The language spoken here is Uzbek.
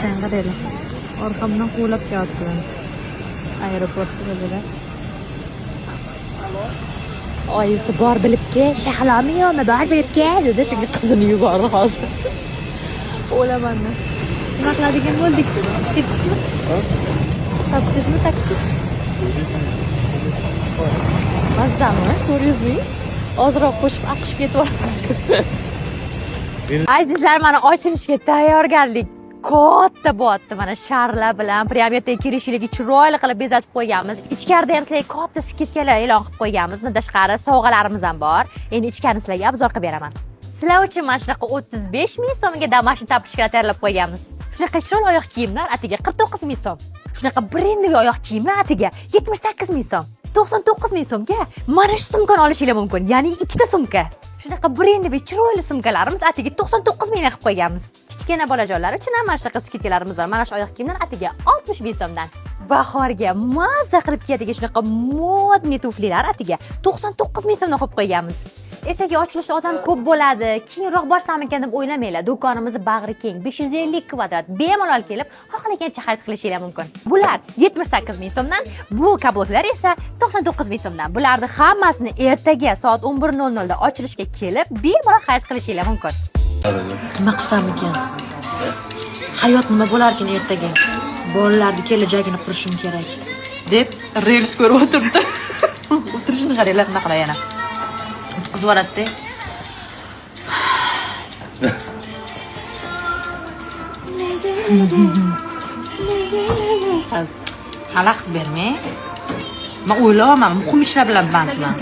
Qashang qaranglar. Orqamdan quvlab kelyaptilar. Aeroportda dedilar. Oyisi bor bilib kel, Shahlomi yo'qmi, bor bilib kel dedi. Shunga qizini yubordi hozir. O'laman. Nima qiladigan bo'ldik? Ketdikmi? Topdingizmi taksi? Mazzami? 400 ming? Ozroq qo'shib AQShga ketib yuboramiz. Azizlar, mana ochilishga tayyorgarlik katta bo'lyapti. Mana sharlar bilan прям ertaga kirishligiga chiroyli qilib bezatib qo'yganmiz. Ichkarida ham sizlarga katta скидка lar e'lon qilib qo'yganmiz. Undan tashqari sovg'alarimiz ham bor. Endi ichkarini sizlarga обзор qilib beraman. Sizlar uchun mana shunaqa 35 ming so'mga домашний тапочка lar tayyorlab qo'yganmiz. Shunaqa chiroyli oyoq kiyimlar atiga 49 ming so'm. Shunaqa брендовый oyoq kiyimlar atiga 78 ming so'm. 99 ming so'mga mana shu sumkani olishinglar mumkin, ya'ni ikkita sumka. Shunaqa брендовый chiroyli sumkalarimiz atiga 99 mingdan qilib qo'yganmiz. Kichkina bolajonlar uchun ham mana shunaqa скидка larimiz bor. Mana shu oyoq kiyimlar atiga 60 ming so'mdan. Bahorga mazza qilib kiyadigan shunaqa модный tuflilar atiga 99 ming so'mdan qo'yib qo'yganmiz. Ertaga ochilishda odam ko'p bo'ladi, keyinroq borsam ekan deb o'ylamanglar. Do'konimiz bag'ri keng, 550 kvadrat. Bemalol kelib, xohlagancha xarid qilishinglar mumkin. Bular 78 ming so'mdan, bu каблук lar esa 99 ming so'mdan. Bularni hammasini ertaga soat 11:00 da ochilishga kelib, bemalol xarid qilishinglar mumkin. Nima qilsam ekan? Hayot nima bo'larkan ertaga? Bolalarni kelajagini qurishim kerak, deb reels ko'rib o'tiribdi. O'tirishini qaranglar, nima qiladi yana. O'tkazib yuboradi-da. Xalaqit bermang. Man o'ylayapman, muhim ishlar bilan bandman.